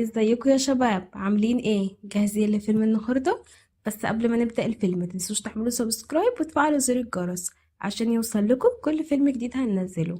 ازيكم يا شباب؟ عاملين ايه؟ جاهزين لفيلم النهارده؟ بس قبل ما نبدأ الفيلم متنسوش تعملوا subscribe وتفعلوا زر الجرس عشان يوصل لكم كل فيلم جديد هننزله.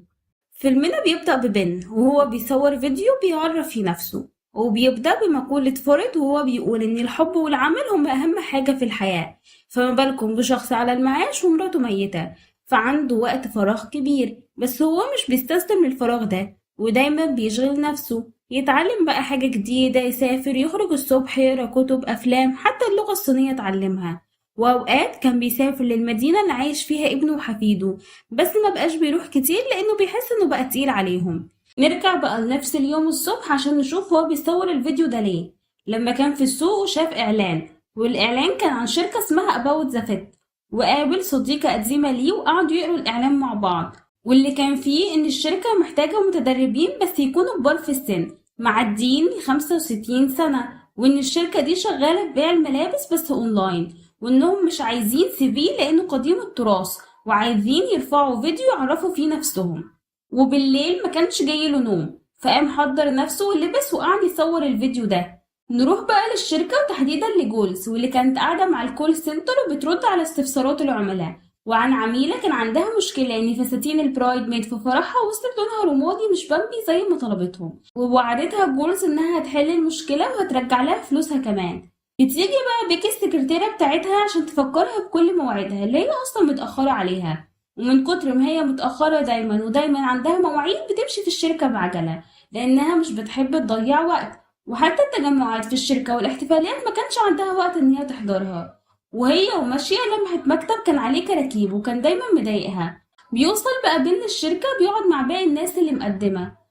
فيلمنا بيبدأ ببن وهو بيصور فيديو بيعرف فيه نفسه، وبيبدأ بمقولة فرويد وهو بيقول إن الحب والعمل هما أهم حاجة في الحياة، فما بالكم بشخص على المعاش ومراته ميتة، فعنده وقت فراغ كبير، بس هو مش بيستسلم للفراغ ده ودايما بيشغل نفسه، يتعلم بقى حاجة جديدة، يسافر، يخرج الصبح، يقرأ كتب، أفلام، حتى اللغة الصينية اتعلمها. وأوقات كان بيسافر للمدينة اللي عايش فيها ابنه وحفيده، بس ما بقاش بيروح كتير لأنه بيحس إنه بقى تقيل عليهم. نرجع بقى لنفس اليوم الصبح عشان نشوف هو بيصور الفيديو ده ليه. لما كان في السوق وشاف إعلان، والإعلان كان عن شركة اسمها About the Fit، وقابل صديقة قديمة ليه وقعدوا يقروا الإعلان مع بعض، واللي كان فيه إن الشركة محتاجة متدربين بس يكونوا كبار في السن، معديين 65 سنة، وإن الشركة دي شغالة في بيع الملابس بس أونلاين، وإنهم مش عايزين CV لأنه قديم التراث، وعايزين يرفعوا فيديو يعرفوا فيه نفسهم. وبالليل ما كانش جاي له نوم، فقام حضر نفسه ولبس وقعد يصور الفيديو ده. نروح بقى للشركة وتحديدا لجولز، واللي كانت قاعدة مع ال call center وبترد على استفسارات العملاء، وعن عميلة كان عندها مشكلة إن فساتين ال bridesmaid في فرحها وصلت لونها رمادي مش بامبي زي ما طلبتهم، ووعدتها جولز إنها هتحل المشكلة وهترجع لها فلوسها كمان. بتيجي بقى بيكي السكرتيرة بتاعتها عشان تفكرها بكل مواعيدها اللي هي أصلا متأخرة عليها، ومن كتر ما هي متأخرة دايما ودايما عندها مواعيد بتمشي في الشركة بعجلة لأنها مش بتحب تضيع وقت، وحتى التجمعات في الشركة والاحتفالات ما كانش عندها وقت إن هي تحضرها. وهي وماشية لمحت مكتب كان عليه كراكيب وكان دايما مضايقها. بيوصل بقى بين الشركة بيقعد مع باقي الناس اللي مقدمة.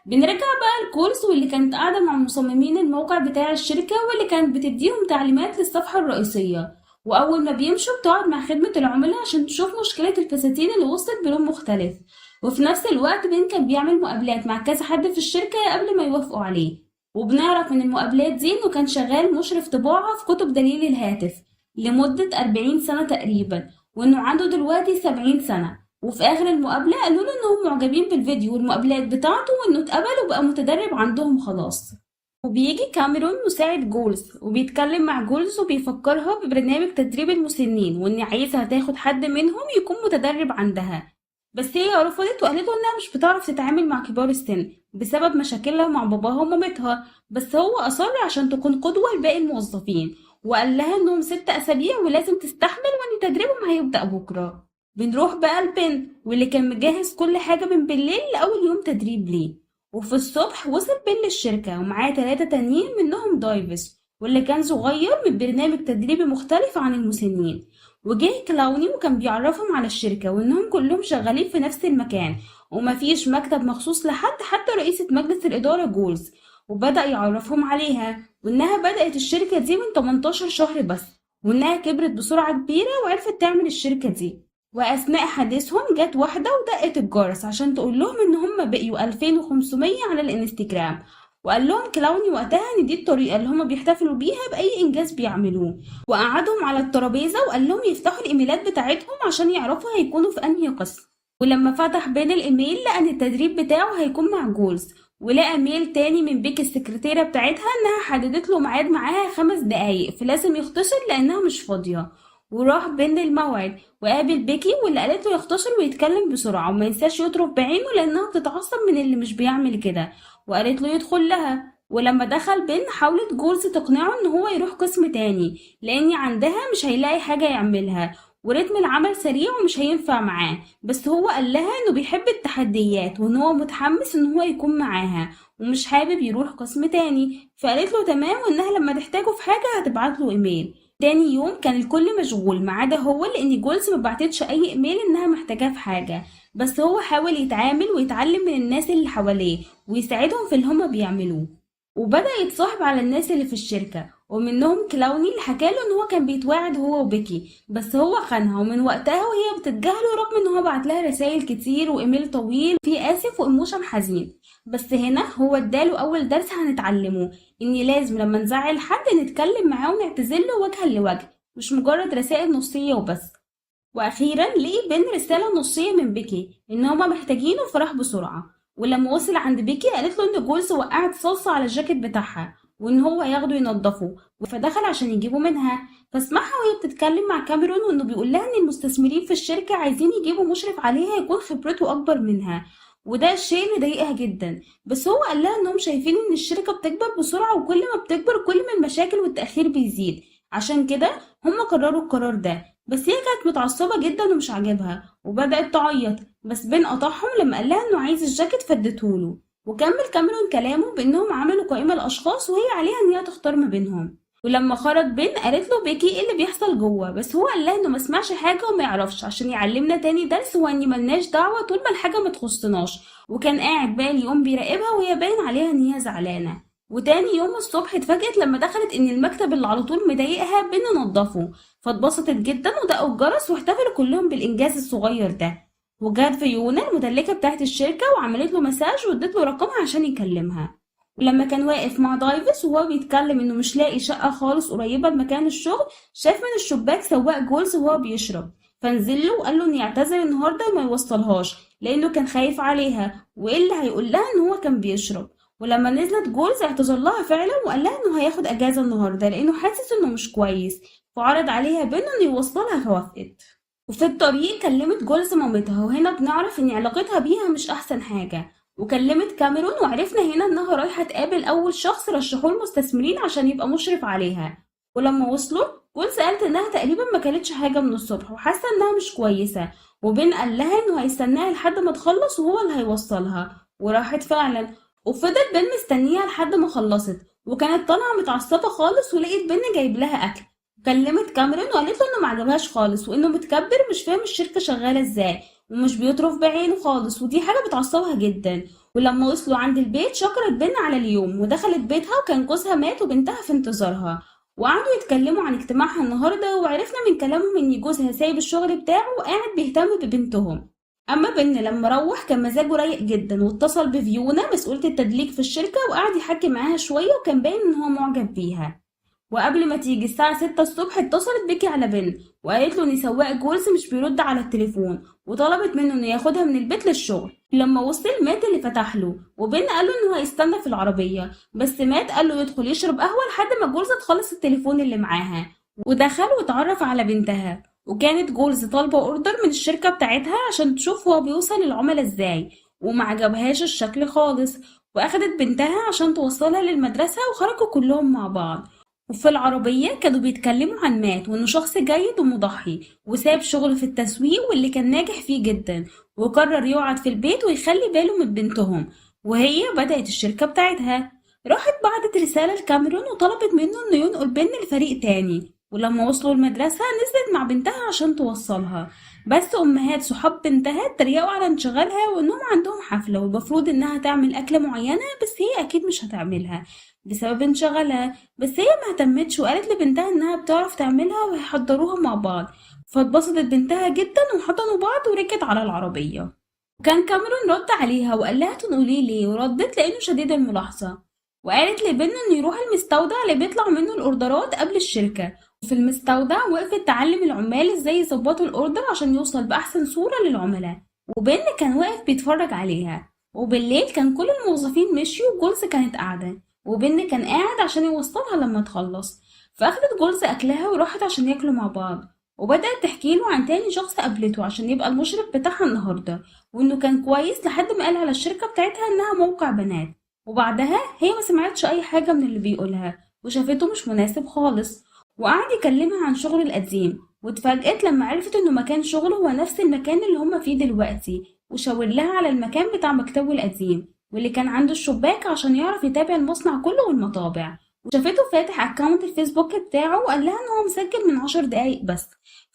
بنرجع بقى لجولز واللي كانت قاعدة مع مصممين الموقع بتاع الشركة واللي كانت بتديهم تعليمات للصفحة الرئيسية، وأول ما بيمشوا بتقعد مع خدمة العملاء عشان تشوف مشكلة الفساتين اللي وصلت بلون مختلف. وفي نفس الوقت بين كان بيعمل مقابلات مع كذا حد في الشركة قبل ما يوافقوا عليه، وبنعرف من المقابلات دي إنه كان شغال مشرف طباعة في كتب دليل الهاتف لمدة 40 سنة تقريبا، وإنه عنده دلوقتي 70 سنة. وفي آخر المقابلة قالوا له إنهم معجبين بالفيديو والمقابلات بتاعته وإنه اتقبل وبقى متدرب عندهم خلاص. وبيجي كاميرون مساعد جولز وبيتكلم مع جولز وبيفكرها ببرنامج تدريب المسنين وإن عايزها تاخد حد منهم يكون متدرب عندها، بس هي رفضت وقالت له إنها مش بتعرف تتعامل مع كبار السن بسبب مشاكلها مع باباها ومامتها، بس هو أصر عشان تكون قدوة لباقي الموظفين، وقال لها إنهم 6 أسابيع ولازم تستحمل وإن تدريبهم هيبدأ بكرة. بنروح بقى لبن واللي كان مجهز كل حاجة من بالليل لأول يوم تدريب ليه. وفي الصبح وصل بن للشركة ومعاه 3 تانيين منهم دايفس واللي كان صغير من برنامج تدريبي مختلف عن المسنين. وجه كلاوني وكان بيعرفهم على الشركة وإنهم كلهم شغالين في نفس المكان ومفيش مكتب مخصوص لحد حتى رئيسة مجلس الإدارة جولز، وبدأ يعرفهم عليها وإنها بدأت الشركة دي من 18 شهر بس، وإنها كبرت بسرعة كبيرة وعرفت تعمل الشركة دي. وأثناء حديثهم جت واحدة ودقت الجرس عشان تقول لهم إن هم بقيوا 2500 على الانستجرام، وقال لهم كلاوني وقتها إن دي الطريقة اللي هم بيحتفلوا بيها بأي إنجاز بيعملوه، وقعدهم على الترابيزة وقال لهم يفتحوا الإيميلات بتاعتهم عشان يعرفوا هيكونوا في أنهي قسم. ولما فتح بين الإيميل لقى إن التدريب بتاعه هيكون مع جولز، ولقى mail تاني من بيك السكرتيرة بتاعتها إنها حددت له ميعاد معاها 5 دقايق فلازم يختصر لأنها مش فاضية. وراح بين الموعد وقابل بيكي واللي قالت له يختصر ويتكلم بسرعة وما ينساش يطرف بعينه لأنها بتتعصب من اللي مش بيعمل كده، وقالت له يدخل لها. ولما دخل بن حاولت جولز تقنعه ان هو يروح قسم تاني لان عندها مش هيلاقي حاجة يعملها ورتم العمل سريع ومش هينفع معاه، بس هو قال لها انه بيحب التحديات وان هو متحمس ان هو يكون معاها ومش حابب يروح قسم تاني، فقالت له تمام وانها لما تحتاجه في حاجة هتبعت له ايميل. تاني يوم كان الكل مشغول ما عدا هو لان جولز ما بعتتش اي ايميل انها محتاجاه في حاجة، بس هو حاول يتعامل ويتعلم من الناس اللي حواليه ويساعدهم في اللي هما بيعملوه، وبدأ يتصاحب على الناس اللي في الشركة ومنهم كلاوني اللي حكاله ان هو كان بيتواعد هو وبيكي بس هو خانها، ومن وقتها وهي بتتجاهله رغم ان هو بعت لها رسائل كتير وايميل طويل فيه اسف و emotion حزين. بس هنا هو اداله اول درس هنتعلمه، ان لازم لما نزعل حد نتكلم معاه ونعتذر له وجها لوجه، مش مجرد رسائل نصية وبس. واخيرا لقي بن رسالة نصية من بيكي ان هما محتاجينه فراح بسرعة، ولما وصل عند بيكي قالت له إن جولز وقعت صلصة على الجاكيت بتاعها وإن هو هياخده ينضفه، فدخل عشان يجيبه منها. فسمعها وهي بتتكلم مع كاميرون وإنه بيقول لها إن المستثمرين في الشركة عايزين يجيبوا مشرف عليها يكون خبرته أكبر منها، وده الشيء اللي ضايقها جدا. بس هو قال لها إنهم شايفين إن الشركة بتكبر بسرعة، وكل ما بتكبر كل ما المشاكل والتأخير بيزيد، عشان كده هم قرروا القرار ده. بس هي كانت متعصبة جدا ومش عاجبها وبدأت تعيط، بس بن قطعهم لما قال لها إنه عايز الجاكيت فدته. وكمل كاميرون كلامه بإنهم عملوا قائمة لأشخاص وهي عليها إن هي تختار ما بينهم. ولما خرج بن قالت له بيكي ايه اللي بيحصل جوه، بس هو قال لها انه ما سمعش حاجه وما يعرفش، عشان يعلمنا تاني درس هو ان ملناش دعوه طول ما الحاجه ما تخصناش. وكان قاعد باقي اليوم بيراقبها وهي باين عليها ان هي زعلانه. وتاني يوم الصبح اتفاجئت لما دخلت ان المكتب اللي على طول مضايقها بن نضفه، فاتبسطت جدا ودقوا الجرس واحتفلوا كلهم بالانجاز الصغير ده. وجات فيونا المدلكه بتاعت الشركه وعملت له مساج وادت له رقمها عشان يكلمها. ولما كان واقف مع دايفس وهو بيتكلم انه مش لاقي شقة خالص قريبة لمكان الشغل، شاف من الشباك سواق جولز وهو بيشرب، فنزل له وقال له انه يعتذر النهارده وما يوصلهاش لانه كان خايف عليها وايه اللي هيقول لها ان هو كان بيشرب. ولما نزلت جولز اعتذر لها فعلا وقال لها انه هياخد اجازة النهارده لانه حاسس انه مش كويس، فعرض عليها بانه انه يوصلها فوافقت. وفي الطريق كلمت جولز مامتها، وهنا بنعرف ان علاقتها بيها مش احسن حاجة. وكلمت كاميرون وعرفنا هنا انها رايحة تقابل اول شخص رشحوه المستثمرين عشان يبقى مشرف عليها. ولما وصلوا جولز قالت انها تقريبا ما كلتش حاجة من الصبح وحاسة انها مش كويسة، وبن قال لها انه هيستناها لحد ما تخلص وهو اللي هيوصلها، وراحت فعلا. وفضل بن مستنيها لحد ما خلصت، وكانت طالعة متعصبة خالص ولقيت بن جايب لها اكل. كلمت كاميرون وقالت له انه ما عجبهاش خالص وانه متكبر مش فاهم الشركة شغالة ازاي ومش بيطرف بعينه خالص، ودي حاجة بتعصبها جدا. ولما وصلوا عند البيت شكرت بن على اليوم ودخلت بيتها، وكان جوزها مات وبنتها في انتظارها. وقعدوا يتكلموا عن اجتماعها النهارده، وعرفنا من كلامهم ان جوزها سايب الشغل بتاعه وقاعد بيهتم ببنتهم. اما بن لما روح كان مزاجه رايق جدا، واتصل بفيونا مسؤولة التدليك في الشركة وقعد يحكي معاها شوية، وكان باين ان هو معجب بيها. وقبل ما تيجي الساعة 6 الصبح اتصلت بيكي على بن وقالت له ان سواق جولز مش بيرد على التليفون، وطلبت منه انه ياخدها من البيت للشغل. لما وصل مات اللي فتح له، وبن قال له انه هيستنى في العربية، بس مات قال له يدخل يشرب قهوة لحد ما جولز تخلص التليفون اللي معاها. ودخل واتعرف على بنتها، وكانت جولز طالبة order من الشركة بتاعتها عشان تشوف هو بيوصل للعملاء ازاي، وما عجبهاش الشكل خالص، واخدت بنتها عشان توصلها للمدرسة، وخرجوا كلهم مع بعض. وفي العربية كانوا بيتكلموا عن مات وإنه شخص جيد ومضحي وساب شغله في التسويق واللي كان ناجح فيه جدا، وقرر يقعد في البيت ويخلي باله من بنتهم، وهي بدأت الشركة بتاعتها. راحت بعتت رسالة لكاميرون وطلبت منه إنه ينقل بن لفريق تاني. ولما وصلوا المدرسة نزلت مع بنتها عشان توصلها، بس أمهات صحاب بنتها اتريقوا على انشغالها وإنهم عندهم حفلة والمفروض إنها تعمل أكلة معينة، بس هي أكيد مش هتعملها بسبب انشغالها. بس هي ما اهتمتش وقالت لبنتها إنها بتعرف تعملها وهيحضروها مع بعض، فاتبسطت بنتها جدا وحضنوا بعض وركت على العربية. وكان كاميرون رد عليها وقال لها تنقليه ليه، وردت لأنه شديد الملاحظة، وقالت لبن إنه يروح المستودع اللي بيطلع منه الأوردرات قبل الشركة. وفي المستودع وقفت تعلم العمال ازاي يظبطوا ال order عشان يوصل بأحسن صورة للعملاء، وبن كان واقف بيتفرج عليها. وبالليل كان كل الموظفين مشيوا وجولز كانت قاعدة، وبن كان قاعد عشان يوصلها لما تخلص. فأخدت جولز أكلها وراحت عشان ياكلوا مع بعض، وبدأت تحكي له عن تاني شخص قابلته عشان يبقى المشرف بتاعها النهاردة، وإنه كان كويس لحد ما قال على الشركة بتاعتها إنها موقع بنات. وبعدها هي ما سمعتش أي حاجة من اللي بيقولها وشافته مش مناسب خالص، وقعد يكلمها عن شغله القديم. واتفاجئت لما عرفت إنه مكان شغله هو نفس المكان اللي هما فيه دلوقتي، وشاور لها على المكان بتاع مكتبه القديم واللي كان عنده الشباك عشان يعرف يتابع المصنع كله والمطابع. وشافته فاتح account الفيسبوك بتاعه وقال لها ان هو مسجل من 10 دقايق بس،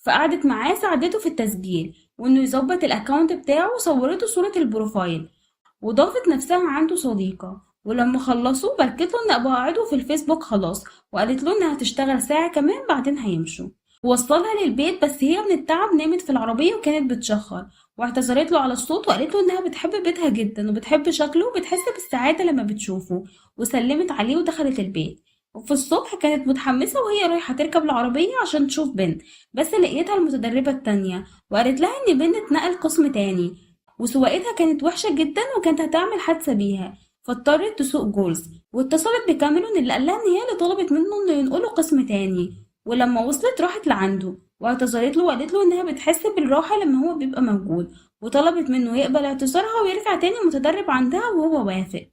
فقعدت معاه ساعدته في التسجيل وانه يظبط ال account بتاعه، وصورته صورة ال profile وضافت نفسها عنده صديقة. ولما خلصوا باركت له ان بقى عضو في الفيسبوك خلاص، وقالت له انها هتشتغل ساعة كمان بعدين هيمشوا. ووصلها للبيت، بس هي من التعب نامت في العربية وكانت بتشخر، واعتذرت له على الصوت وقالت له انها بتحب بيتها جدا وبتحب شكله وبتحس بالسعادة لما بتشوفه، وسلمت عليه ودخلت البيت. وفي الصبح كانت متحمسة وهي رايحة تركب العربية عشان تشوف بن، بس لقيتها المتدربة التانية وقالت لها ان بن اتنقل قسم تاني، وسواقتها كانت وحشة جدا وكانت هتعمل حادثة بيها، فاضطرت تسوق جولز. واتصلت بكاميرون اللي قال لها ان هي اللي طلبت منه انه ينقله قسم تاني. ولما وصلت راحت لعنده واعتذرت له وقالت له انها بتحس بالراحة لما هو بيبقى موجود، وطلبت منه يقبل اعتذارها ويرجع تاني متدرب عندها، وهو وافق.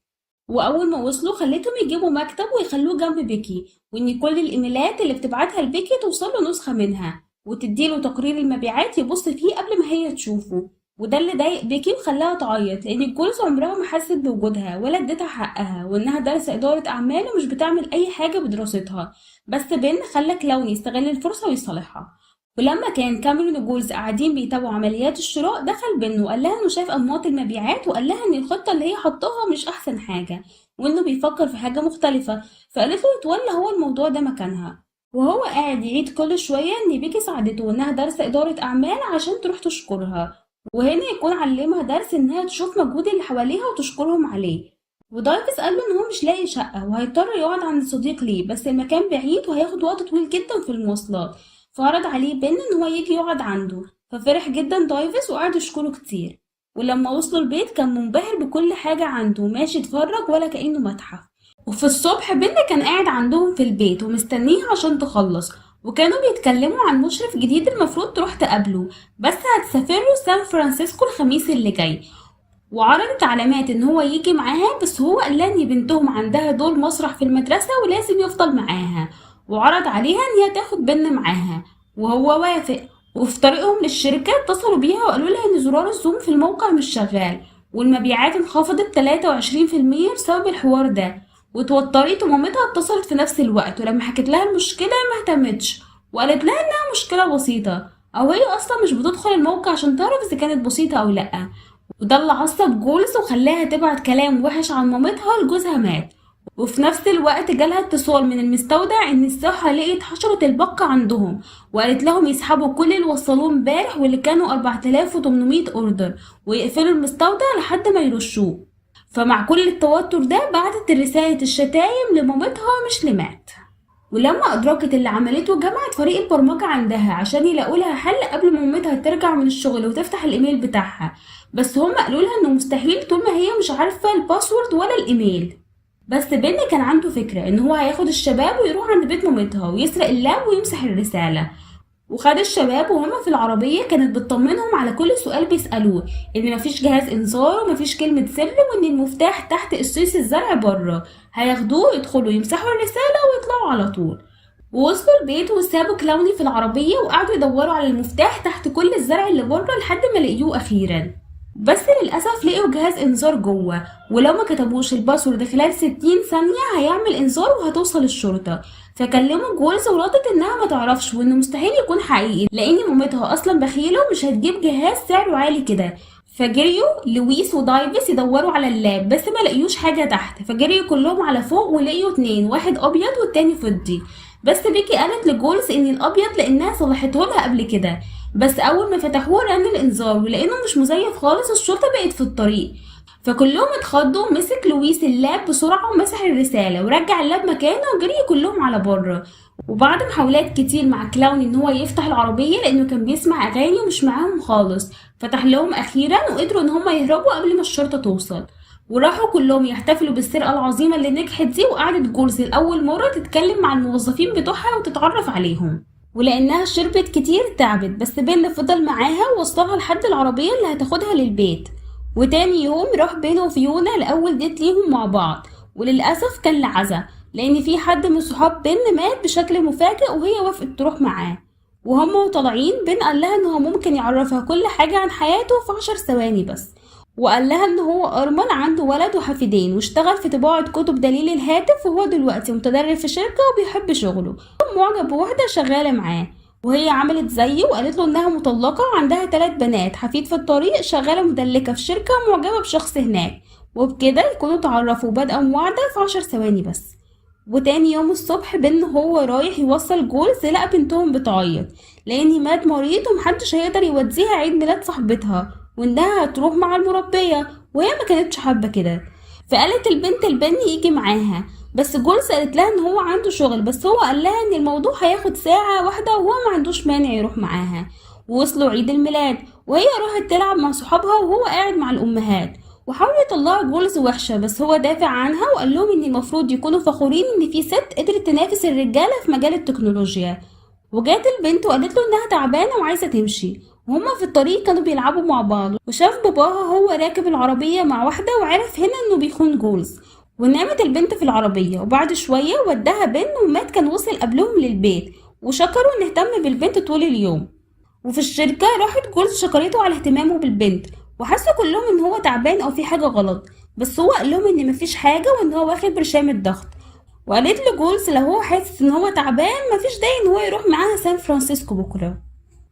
واول ما وصلوا خليتهم يجيبوا مكتب ويخلوه جنب بيكي، وان كل الايميلات اللي بتبعتها لبيكي توصل له نسخة منها، وتديله تقرير المبيعات يبص فيه قبل ما هي تشوفه. وده اللي ضايق بيكي وخلاها تعيط، لان الجولز عمرها ما حست بوجودها ولا اديتها حقها، وانها دارسه اداره اعمال ومش بتعمل اي حاجه بدراستها. بس بن خلى كلاون يستغل الفرصه ويصالحها. ولما كان كاميرون وجولز قاعدين بيتابعوا عمليات الشراء، دخل بن وقال لها انه شاف انماط المبيعات، وقال لها ان الخطه اللي هي حطاها مش احسن حاجه، وانه بيفكر في حاجه مختلفه. فقالت له يتولى هو الموضوع ده مكانها. وهو قاعد يعيد كل شويه ان بيكي ساعدته وانها دارسه اداره اعمال عشان تروح تشكرها، وهنا يكون علمها درس انها تشوف مجهود اللي حواليها وتشكرهم عليه. ودايفس قال له ان هو مش لاقي شقه وهيضطر يقعد عند صديق ليه، بس المكان بعيد وهياخد وقت طويل جدا في المواصلات. فعرض عليه بن ان هو يجي يقعد عنده، ففرح جدا دايفس وقعد يشكره كتير. ولما وصلوا البيت كان منبهر بكل حاجة عنده، ماشي يتفرج ولا كأنه متحف. وفي الصبح بن كان قاعد عندهم في البيت ومستنيها عشان تخلص، وكانوا بيتكلموا عن مشرف جديد المفروض تروح تقابله، بس هتسافروا سان فرانسيسكو الخميس اللي جاي. وعرضت علامات ان هو يجي معاها، بس هو قال لها ان بنتهم عندها دور مسرح في المدرسة ولازم يفضل معاها، وعرض عليها ان هي تاخد بن معاها وهو وافق. وفي طريقهم للشركة اتصلوا بيها وقالوا لها ان زرار الزوم في الموقع مش شغال، والمبيعات انخفضت 23% بسبب الحوار ده. وتوترت، ومامتها اتصلت في نفس الوقت، ولما حكت لها المشكلة ما اهتمتش وقالت لها انها مشكلة بسيطة، او هي اصلا مش بتدخل الموقع عشان تعرف اذا كانت بسيطة او لأ. وده اللي عصب جولز وخلاها تبعت كلام وحش عن مامتها لجوزها مات. وفي نفس الوقت جالها اتصال من المستودع ان الصحة لقيت حشرة البق عندهم، وقالت لهم يسحبوا كل اللي وصلوه امبارح واللي كانوا 4800 order، ويقفلوا المستودع لحد ما يرشوه. فمع كل التوتر ده بعتت رسالة الشتايم لمامتها مش لمات. ولما أدركت اللي عملته جمعت فريق البرمجة عندها عشان يلاقوا لها حل قبل ما مامتها ترجع من الشغل وتفتح الإيميل بتاعها، بس هم قالوا لها إنه مستحيل طول ما هي مش عارفة ال password ولا الإيميل. بس بن كان عنده فكرة إن هو هياخد الشباب ويروح عند بيت مامتها ويسرق اللاب ويمسح الرسالة. وخد الشباب وهما في العربية كانت بتطمنهم على كل سؤال بيسألوه، إن مفيش جهاز إنذار ومفيش كلمة سر، وإن المفتاح تحت قصيص الزرع بره، هياخدوه يدخلوا يمسحوا الرسالة ويطلعوا على طول. ووصلوا البيت وسابوا كلاوني في العربية وقعدوا يدوروا على المفتاح تحت كل الزرع اللي بره لحد ما لقيوه أخيرا. بس للأسف لقيوا جهاز إنذار جوه، ولو ما كتبوش ال password خلال 60 ثانية هيعمل إنذار وهتوصل الشرطة. فكلموا جولز وردت إنها ما تعرفش وإنه مستحيل يكون حقيقي لأن مامتها أصلا بخيلة ومش هتجيب جهاز سعره عالي كده. فجريوا لويس ودايفس يدوروا على اللاب بس ما لقيوش حاجة تحت، فجريوا كلهم على فوق ولقيوا اتنين، واحد أبيض والتاني فضي. بس بيكي قالت لجولز إن الأبيض لأنها صلحته لها قبل كده، بس أول ما فتحوه رن الإنذار ولقينه مش مزيف خالص، الشرطة بقت في الطريق. فكلهم اتخضوا. مسك لويس اللاب بسرعة ومسح الرسالة ورجع اللاب مكانه وجري كلهم على بره. وبعد محاولات كتير مع كلاون ان هو يفتح العربية لانه كان بيسمع اغاني ومش معاهم خالص، فتح لهم اخيرا وقدروا ان هم يهربوا قبل ما الشرطة توصل. وراحوا كلهم يحتفلوا بالسرقة العظيمة اللي نجحت دي. وقعدت جولز لأول مرة تتكلم مع الموظفين بتوعها وتتعرف عليهم، ولأنها شربت كتير تعبت، بس بن فضل معاها ووصلها لحد العربية اللي هتاخدها للبيت. وتاني يوم راح بين وفيونا لأول date ليهم مع بعض، وللأسف كان لعزا لأن في حد من صحاب بن مات بشكل مفاجئ وهي وافقت تروح معاه. وهم طالعين بن قال لها إن هو ممكن يعرفها كل حاجة عن حياته في 10 ثواني بس، وقال لها إن هو أرمل عنده ولد وحفيدين واشتغل في طباعة كتب دليل الهاتف، وهو دلوقتي متدرب في شركة وبيحب شغله ومعجب بواحدة شغالة معاه. وهي عملت زيه وقالت له انها مطلقة وعندها 3 بنات، حفيد في الطريق، شغالة مدلكة في شركة، معجبة بشخص هناك. وبكده يكونوا تعرفوا وبدأوا مواعدة في 10 ثواني بس. وتاني يوم الصبح بن هو رايح يوصل جولز لقى بنتهم بتعيط لان مات مريض ومحدش هيقدر يوديها عيد ميلاد صاحبتها، وانها هتروح مع المربية، وهي ما كانتش حابة كده. فقالت البنت البن يجي معاها، بس جولز قالت لها ان هو عنده شغل، بس هو قال لها ان الموضوع هياخد ساعة واحدة وهو ما عندوش مانع يروح معاها. ووصلوا عيد الميلاد وهي راحت تلعب مع صحابها وهو قاعد مع الأمهات. وحاولوا يطلعوا جولز وحشة، بس هو دافع عنها وقال لهم إن المفروض يكونوا فخورين إن في ست قدرت تنافس الرجالة في مجال التكنولوجيا. وجات البنت وقالت له إنها تعبانة وعايزة تمشي، وهما في الطريق كانوا بيلعبوا مع بعض، وشاف باباها هو راكب العربية مع واحدة وعرف هنا إنه بيخون جولز. ونامت البنت في العربية، وبعد شوية وداها بن ومات كان وصل قبلهم للبيت، وشكروا إن اهتم بالبنت طول اليوم. وفي الشركة راحت جولز شكرته على اهتمامه بالبنت، وحسوا كلهم إن هو تعبان أو في حاجة غلط، بس هو قال لهم إن مفيش حاجة وإن هو واخد برشام الضغط. وقالت له جولز لو هو حاسس إن هو تعبان مفيش داعي إن هو يروح معاها سان فرانسيسكو بكرة.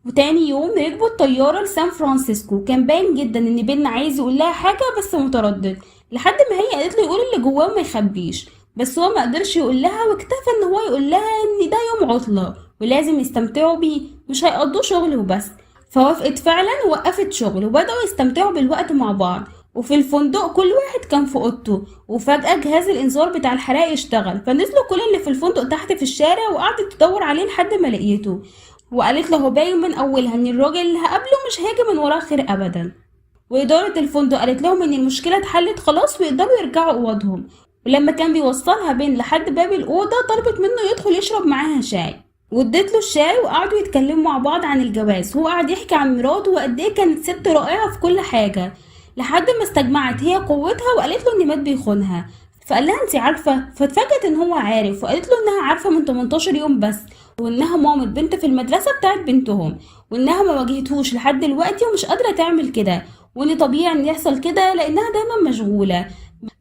وتاني يوم ركبوا الطيارة لسان فرانسيسكو. كان باين جدا إن بن عايز يقول لها حاجة بس متردد، لحد ما هي قالت له يقول اللي جواه وما يخبيش، بس هو ما قدرش يقول لها، واكتفى إن هو يقول لها إن ده يوم عطلة ولازم يستمتعوا بيه، مش هيقضوه شغل وبس. فوافقت فعلا ووقفت شغل، وبدأوا يستمتعوا بالوقت مع بعض. وفي الفندق كل واحد كان في اوضته، وفجأة جهاز الإنذار بتاع الحرائق اشتغل، فنزلوا كل اللي في الفندق تحت في الشارع، وقعدت تدور عليه لحد ما لقيته. وقالت له باين من أولها إن الراجل اللي هقابله مش هيجي من وراه خير أبدا. وإدارة الفندق قالت لهم إن المشكلة اتحلت خلاص ويقدروا يرجعوا أوضهم. ولما كان بيوصلها بين لحد باب الأوضة طلبت منه يدخل يشرب معاها شاي، واديت له الشاي وقعدوا يتكلموا مع بعض عن الجواز. هو قعد يحكي عن مراته وقد ايه كانت ست رائعة في كل حاجة، لحد ما استجمعت هي قوتها وقالت له ان مات بيخونها. فقال لها انت عارفة؟ فاتفاجأت ان هو عارف، وقالت له انها عارفة من 18 يوم بس، وانها مامة بنت في المدرسة بتاعت بنتهم، وانها ما واجهتهوش لحد دلوقتي ومش قادرة تعمل كده، وان طبيعي ان يحصل كده لانها دايما مشغولة.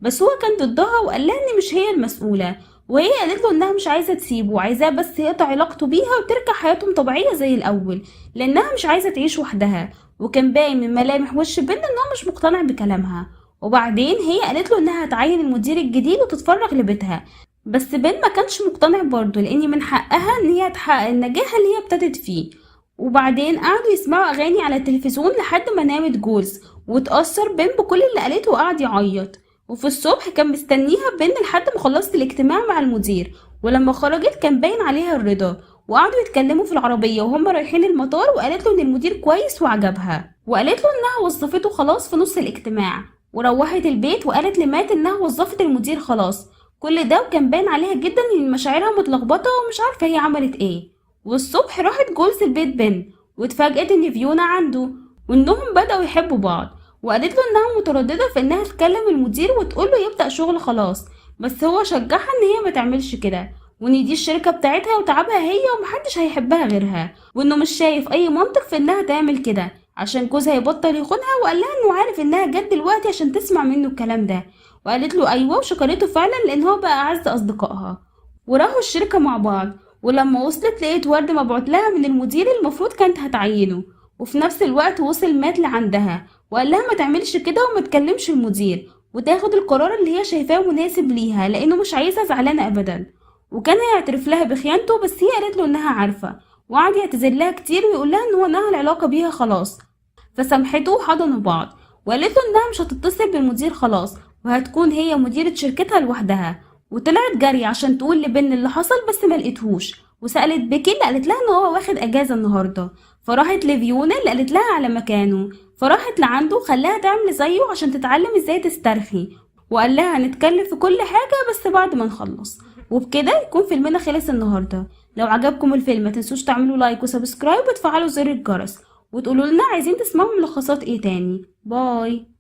بس هو كان ضدها وقال لها ان مش هي المسؤولة، وهي قالت له انها مش عايزة تسيبه وعايزاه بس يقطع علاقته بيها وترجع حياتهم طبيعية زي الاول، لانها مش عايزة تعيش وحدها. وكان باين من ملامح وش بن ان هو مش مقتنع بكلامها. وبعدين هي قالت له انها هتعين المدير الجديد وتتفرغ لبيتها، بس بن ما كانش مقتنع برضه، لان من حقها ان هي تحقق النجاح اللي هي ابتدت فيه. وبعدين قعدوا يسمعوا اغاني على التلفزيون لحد ما نامت جولز، واتأثر بن بكل اللي قالته وقعد يعيط. وفي الصبح كان مستنيها بن لحد ما خلصت الاجتماع مع المدير، ولما خرجت كان باين عليها الرضا. وقعدوا يتكلموا في العربية وهم رايحين المطار، وقالت له ان المدير كويس وعجبها، وقالت له انها وظفته خلاص في نص الاجتماع. وروحت البيت وقالت لمات انها وظفت المدير خلاص. كل ده وكان باين عليها جدا ان مشاعرها متلخبطة ومش عارفة هي عملت ايه. والصبح راحت جولز البيت بن، واتفاجئت ان فيونا عنده، وانهم بدأوا يحبوا بعض. وقالت له انها مترددة في انها تكلم المدير وتقول له يبدأ شغل خلاص، بس هو شجعها ان هي ما تعملش كده، وان دي الشركة بتاعتها وتعبها هي ومحدش هيحبها غيرها، وانه مش شايف اي منطق في انها تعمل كده عشان جوزها يبطل يخونها. وقال لها انه عارف انها جت دلوقتي عشان تسمع منه الكلام ده، وقالت له ايوه، وشكرته فعلا لان هو بقى اعز اصدقائها. وراحوا الشركة مع بعض، ولما وصلت لقيت ورد مبعوت لها من المدير المفروض كانت هتعينه. وفي نفس الوقت وصل مات لعندها وقال لها ما تعملش كده وما تكلمش المدير، وتاخد القرار اللي هي شايفاه مناسب ليها لانه مش عايزها زعلانة ابدا. وكان هيعترف لها بخيانته، بس هي قالت له انها عارفة، وقعد يعتذر لها كتير ويقول لها ان هو نهى العلاقة بيها خلاص. فسامحته وحضنوا بعض، وقالت له انها مش هتتصل بالمدير خلاص، وهتكون هي مديرة شركتها لوحدها. وطلعت جري عشان تقول لبن اللي حصل، بس ما لقيتهوش. وسألت بيكي اللي قالت لها ان هو واخد اجازة النهاردة. فراحت لفيونا اللي قالت لها على مكانه، فراحت لعنده وخلاها تعمل زيه عشان تتعلم ازاي تسترخي، وقال لها هنتكلم في كل حاجة بس بعد ما نخلص. وبكده يكون فيلمنا خلص النهاردة. لو عجبكم الفيلم ما تنسوش تعملوا like و subscribe وتفعلوا زر الجرس، وتقولوا لنا عايزين تسمعوا ملخصات ايه تاني. bye.